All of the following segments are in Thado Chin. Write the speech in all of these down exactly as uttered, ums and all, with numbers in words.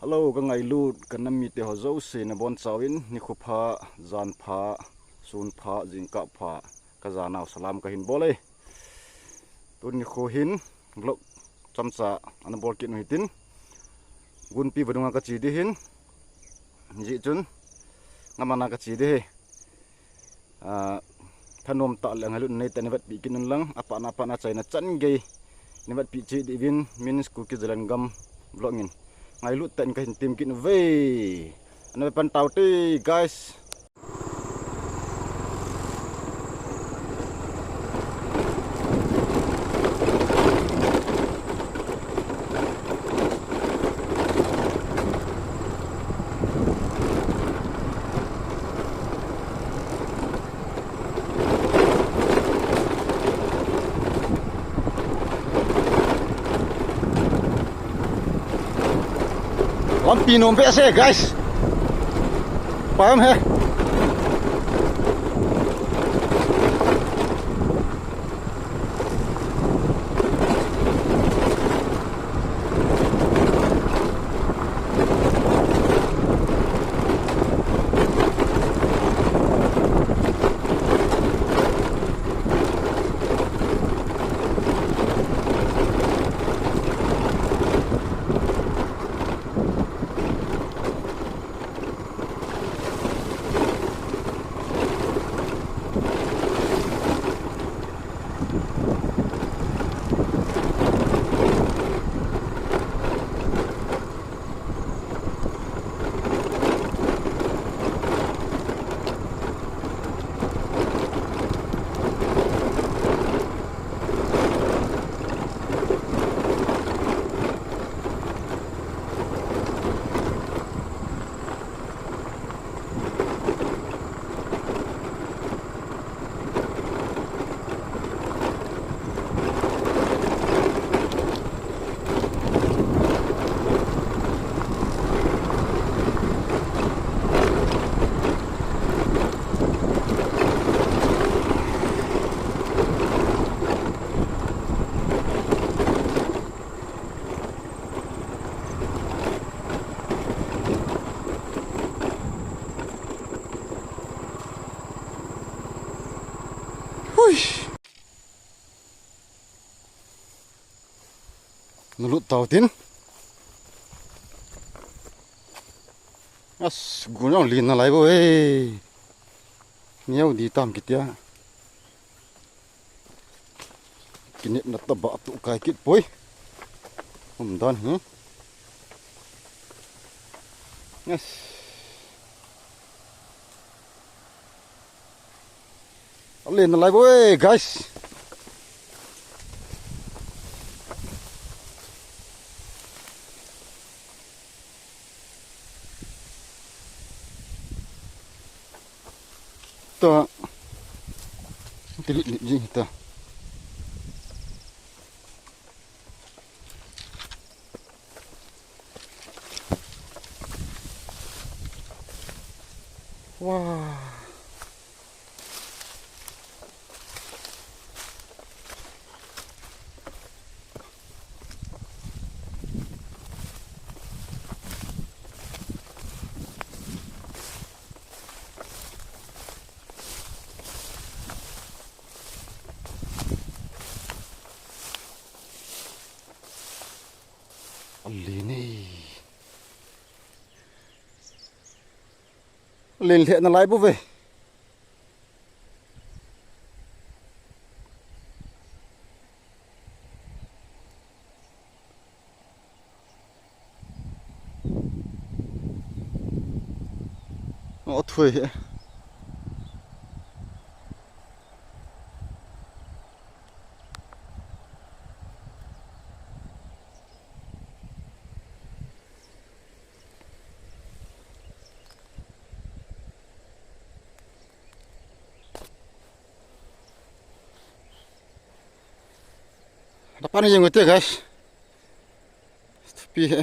Hello, ka ngailut ka nam mite ho jouse nabonchauvin nikho pha, jan pha, sun pha, jingkah pha, ka janau salam kahin bol e. Tuni nikho hin vlog chomcha ana bol kit u hitin, Gunpi vadunga kache ding ahin, hijeh chun, ngam ana kache ding ahi. Ah, thanom tah le ngailutna neitah in navetpi kit un lang, apatna apatna achaina chan gei navetpi cheh diuvin, Min's Kuki Zalengam vlog in ngailut tah in kahin tem kit uve. Ana ve pan taute, guys. Lampi nom behseh, guys. Pam he. Hui. Nalut tau tin. As, gun jong len nalai bou e. Neo di tam kitia. Kinepna tobang atoh kai kit poi. Umdan hi. Yes. Alen nalai bou e, guys. Ta. Tilit ni jing ta. Wow. Alen e. Alen lheh nalai bou ve. O, thui he. Dapat ni jeng uite, guys. Thupi he.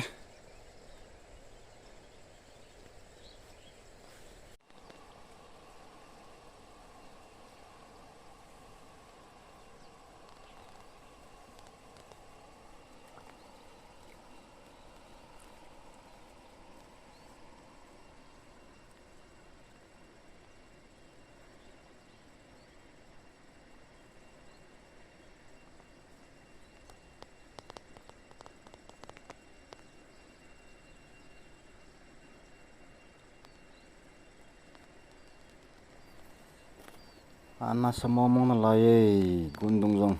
Ana sa momong nalai e, gundung jong.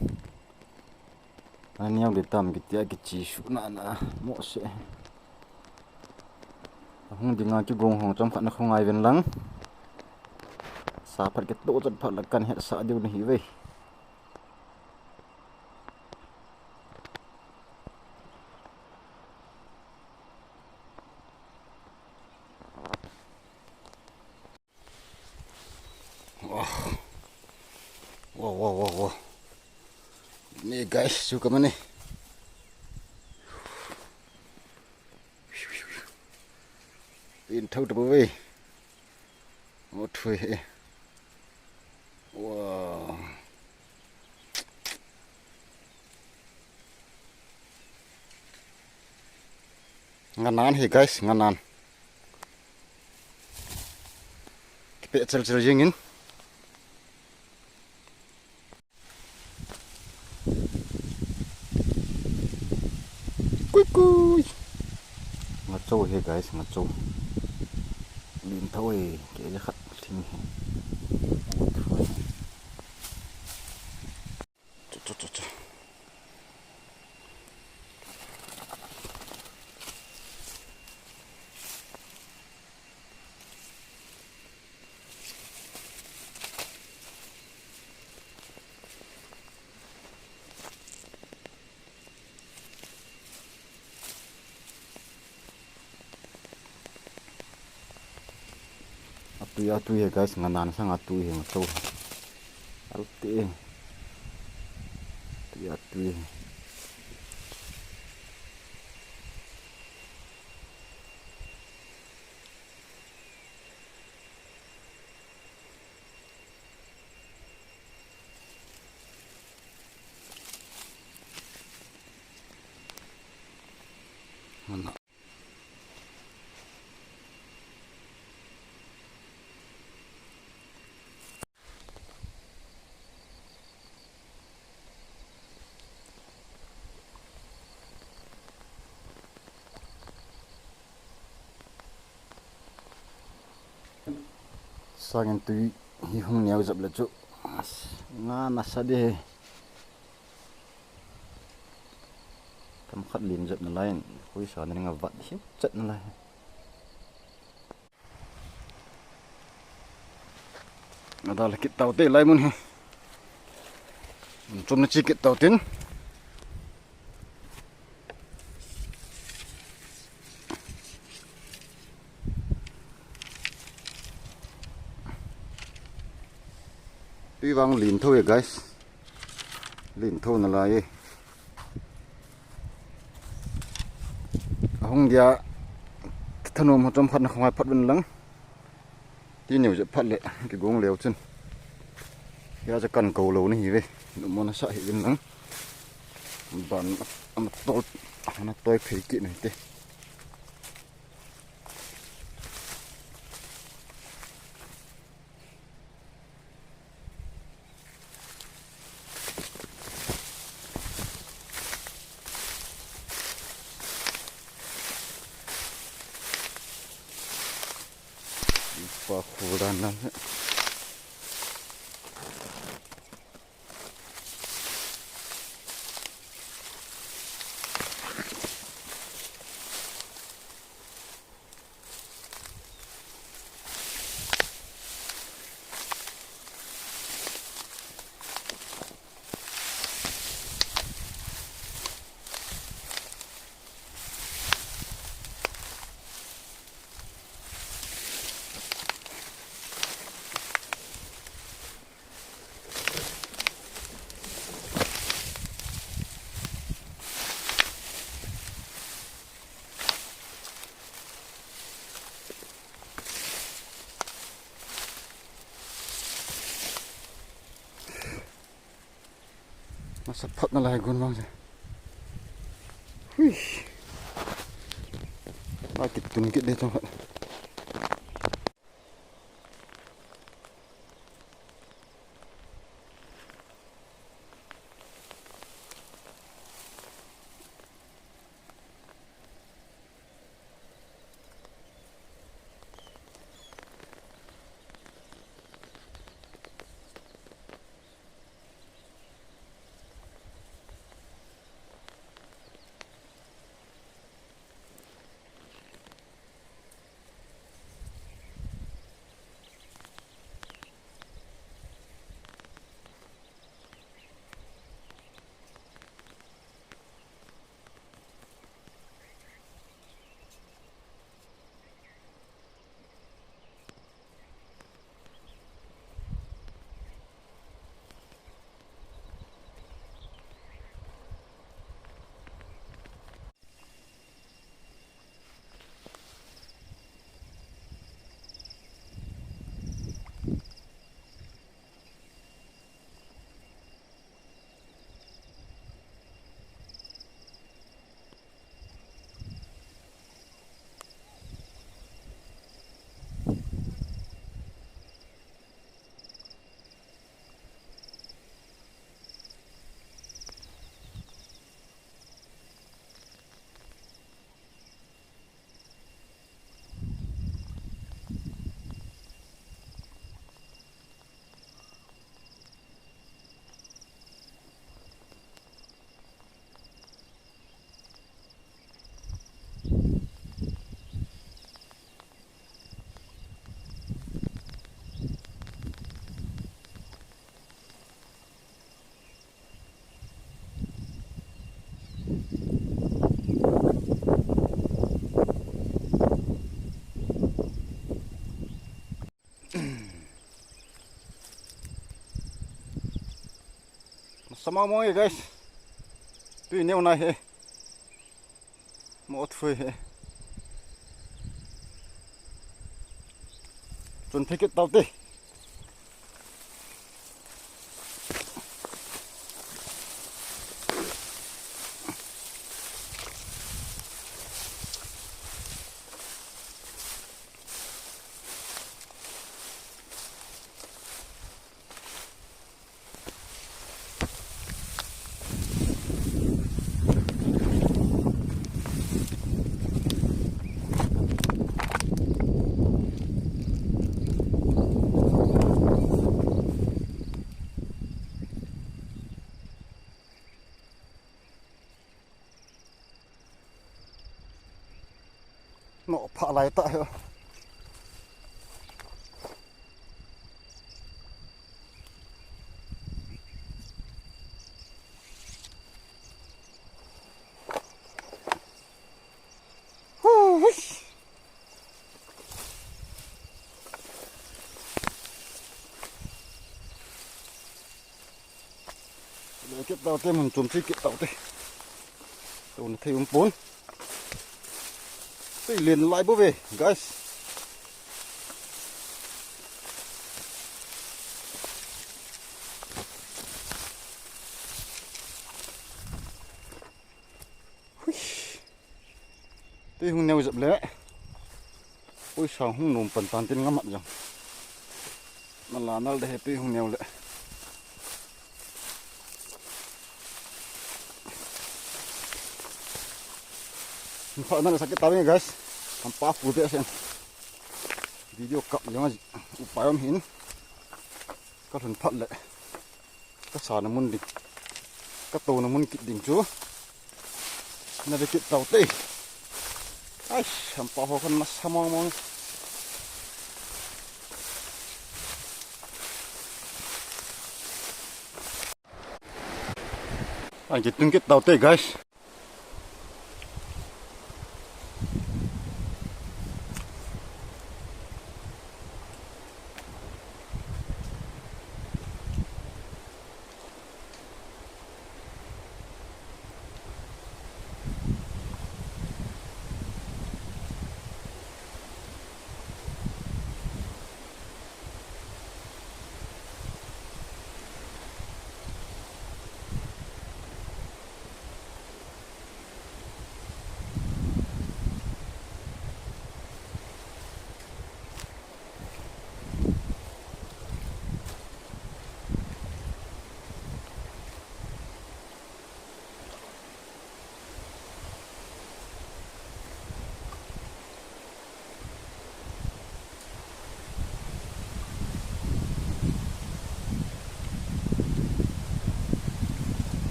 Ani au de tam kitia kichi su na na mo se. Hung dinga kigong hong chom khat na khong ai ven lang. Sa phat kito chat phat la kan het sa diu na hi ve. Wow. Wow, wow, wow, wow. Ni guys, su ka mani. Pin thau ta bou ve. O thui he. Wow. Nganan hi guys, nganan. Kipe chel chel jing in. Kui kui. Nga chou hi guys, nga chou. Lin thau e, ke le khat thing hi. Chu, chu, chu, chu. Atui, atui he guys, nganan sang atui he, nga chou. Alte. Atui, atui. Sangin tui hi hung neo jep le chu. As, nga nasa de he. Kam khat lim jep nalai, koi sa na ringa vat hi chat nalai. Ada la kit tau te lai mun hi. Chom na chi kit tau tin. Tui vang lin thou e guys. Lin thou nalai e. Ahung dia thanom ho chom khat na khongai phat ven lang. Ti neu je phat le kigong leu chun. Hia cha kan ko lo ni hi ve. Nu mo na sa hi ven lang. Ban ana tol ana toi phei ki ni te. Pa khudan nan. Masa phat nalai gun vang se. Hui. Ma kit tun kit de chang khat. Tama mo e, guys. Tui neo na he. Mo thui he. Chun thei kit tau te. No, pha lai ta he. Hu, hui. Le kit tau te, mun chom chi kit tau te. Tuna thei um pon. Tui len lai bou ve, guys. Hui. Tui hung neo jep le. Ui, sang hung nom pan tan tin ngam hat jong. Nala nal de he tui hung neo le. Pha na sa kit ta ve, guys. Hampa pu te sen. Video kap jong a upai um hin. Ka lhun phat le. Ka sa na mun ding. Ka to na mun kit ding chu. Na ve kit tau te. Ai, hampa ho kan na sa mong mong. Ai, kit tung kit tau te, guys.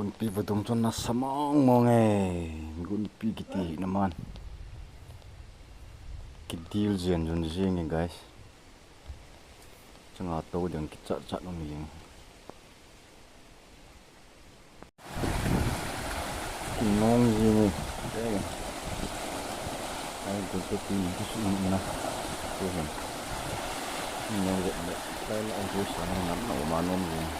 Gunpi vadung chun nasa mong mong e. Gunpi kiti hi naman. Kidil jen jun jing e, guys. Changa to ding kichat chat um jing. Kinong jing e. Ai, gunpi kiti hi kisu um na. Ko hen. Kinong jing e. Ai, la ai ko sa na na ma nom jing.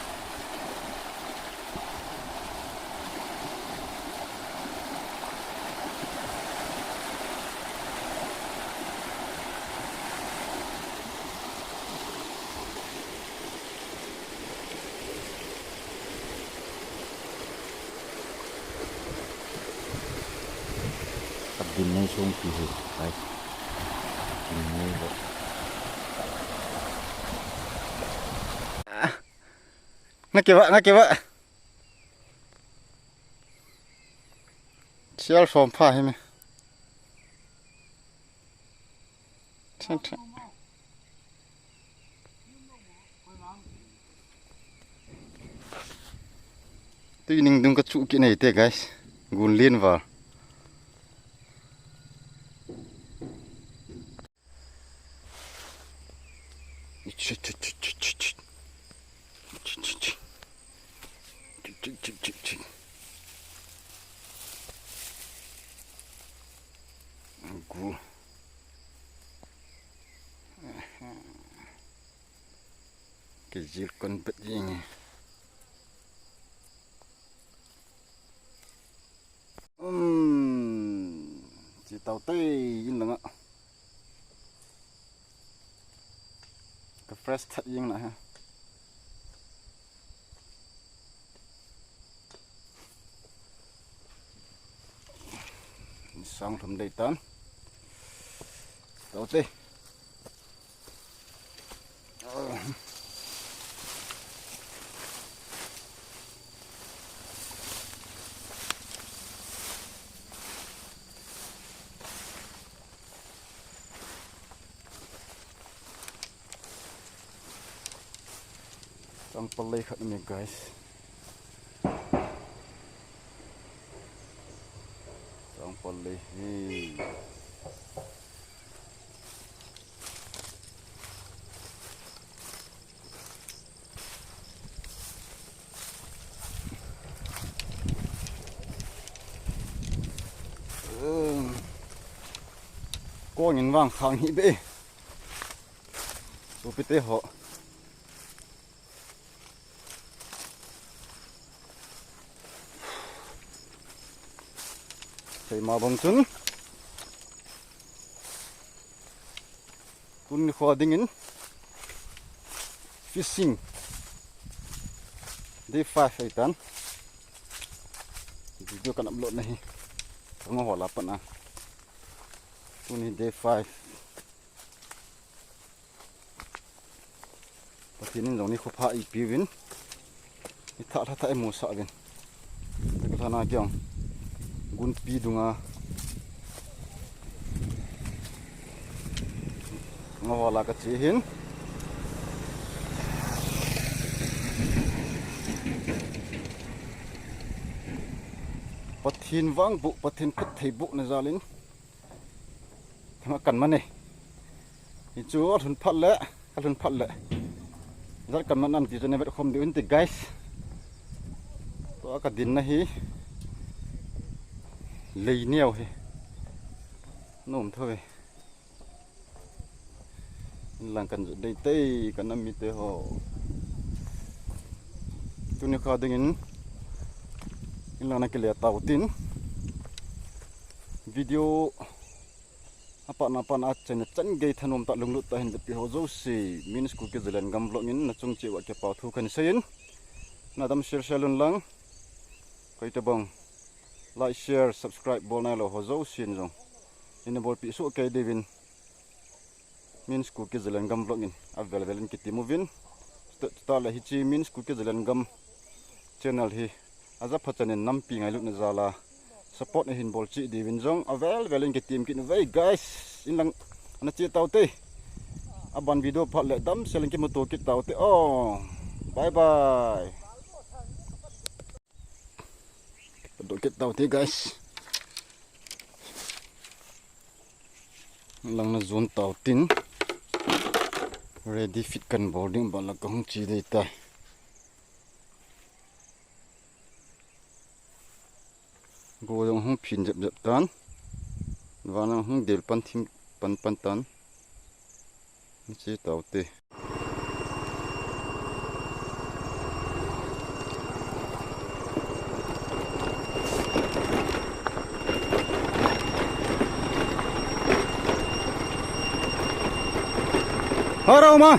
Kadin nei sung pi hi, guys. Kadin nei bo. Ah. Nga kiva, nga kiva. Sial som pha hi me. Chen chen. Tui ning dung ka chu ki nei te, guys. Gun lien val. Gu. Kijil kon bet jing e. Um, chi tau te in langa. Ka fresh that jing na ha. Sang thum dei tan. Tau te. Changpal lei khat ni, guys. Changpal lei hi. Kong in vang khang hi be. Sopite ho. Keima bang chun. Tuni kho dingin fishing day five ahitan. Video kan upload na hi. Kong ho la pat na. Tuni day five. Pathen in jong nikho pha eipeuvin. Itha lha tha imusah uvin. Teka lhana kiong. Gunpi dunga. Nga hola kache hin. Pathen vangboh, Pathen phatthei bohna jalin. Thanga kan man e. Hichu alhun phat le, alhun phat le. Jat kan man am ti chu nei vet khom diu inte, guys. Tua kadinna hi. Lei neo hi. Nom tho ve. Inlang kan jot dei tei, ka nam mite ho. Tuni kha dingin inlang na kile tau tin. Video apatna patna a channel chan gei thanom tah lunglut tah hin vetpi ho jouse, Min School Kizalan Gam Vlog in nachung cheh uva kipa thu kahin seiyin. Nadam share share un lang. Koi tabang like, share, subscribe bol nailou ho jousen jong ina bolpi soh kei diuvin. Min School Kizalan Gam Vlog in avel vel in kitem uvin. Chuta, chuta le hiche Min School Kizalan Gam channel hi aja pha chan in nampi ngailutna jal a support nahin bol cheh diuvin jong avel vel in kitem kit uve, guys. Inlang ana che tau te. Aban video phat le damsel in kimuto kit tau te. Oh, bye bye. Doh kit tau te guys. Lang na zon tau tin. Ready fit kan bol ding ba la ka hung chi dei tai. Go jong hung phin jep jep tan. Vana hung del pan thim pan pan tan. Chi tau te. Hara uma.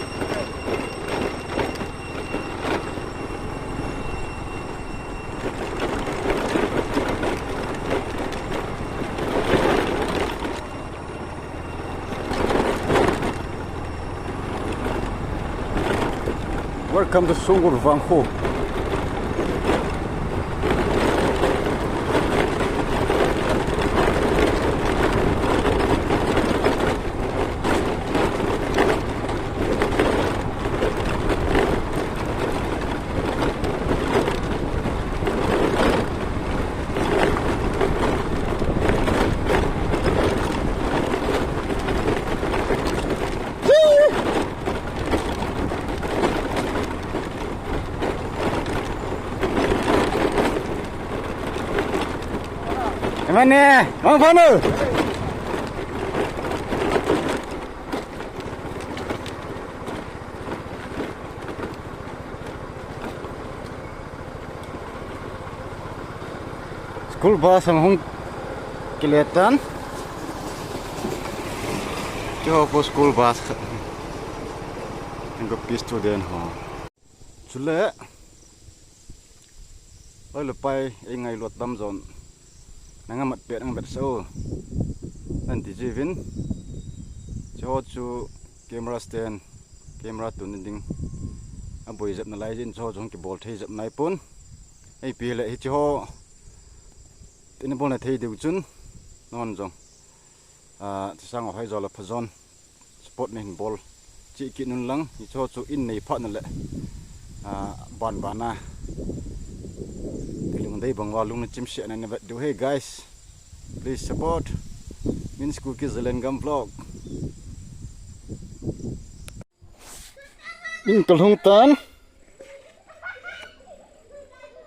Welcome to Songul Vangkho. Mane, mang phone. School bus hung kile tan. Chu ho ko school bus khat. Hung ko pi student ho. Chule. Oi le pai, ei ngailut tam jon. Nang amat pet ang bet so. Nan ti jiuvin. Chu ho chu camera stand. Camera tun ding aboi jep nalai jin, chu ho jong kibol thei jep nai pon. Ei pi le hiche ho tin bol na thei diu chun non jong, a, tisang a hoi jo la pha jon support nei hin bol chi kit un lang, hiche ho chu in nei phat na le, a, ban ban a kilung dei bang uva lung na chim se na na vet diu. Hey guys, please support Min School Kids Zalengam vlog. In ka lhung tan.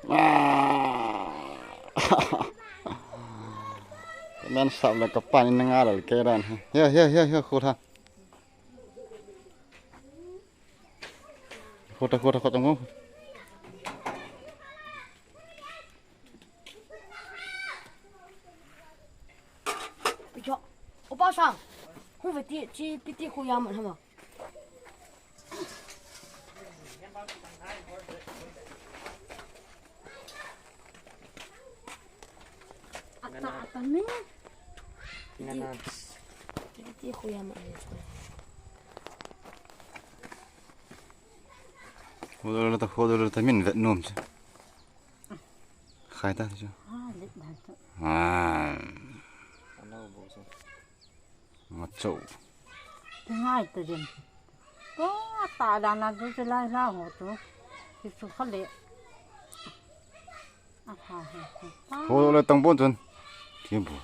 Ah. Men sap le ka pan in nga lal ke ran. Hiya, hiya, hiya, hiya, khu tha. Khu tha, khu tha, khu tha, khu. Yo, opa sang. Hung ve ti, chi, pi ti khu ya man hama. Ata, ata me. Ngana. Ti, ti khu ya man. Hodol ta, hodol ta min vet nom che. Khai ta chu. Ah, lit dan chu. Ah. Ano bo chu. Nga chou. Ti ngai ta jin. Ko ta dan na chu chu lai la ho chu. Ti chu kha le. A pha he. Ho le tang bon chun. Ti bu.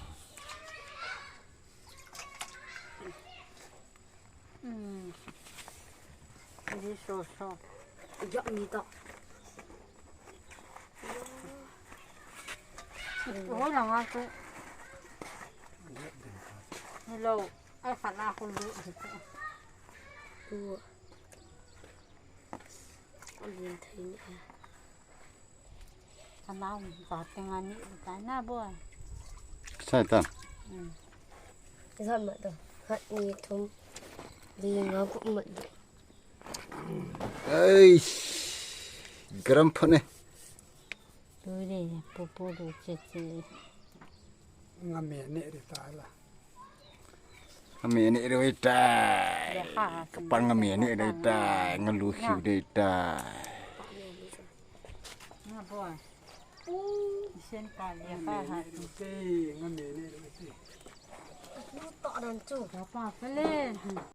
Hmm. Ini so so. Ijak ni tak. Oi lang a tu. Hello. Ai khat na khu lu. Tu. Alin thei ni. Kanau ka tenga ni ta na bo. Sai ta. Hmm. Zan ma to. Khat ni thum. Li nga gup ma to. Ei. Garam phane. Tu re pu pu du che che. Nga me ne re ta la. Nga me ne re ta. Ka pan nga me ne re ta. Nga lu khiu re ta. Nga bo. Sen ka le ka ha. Nga me ne re te. Lu ta dan chu. Ka pa pele.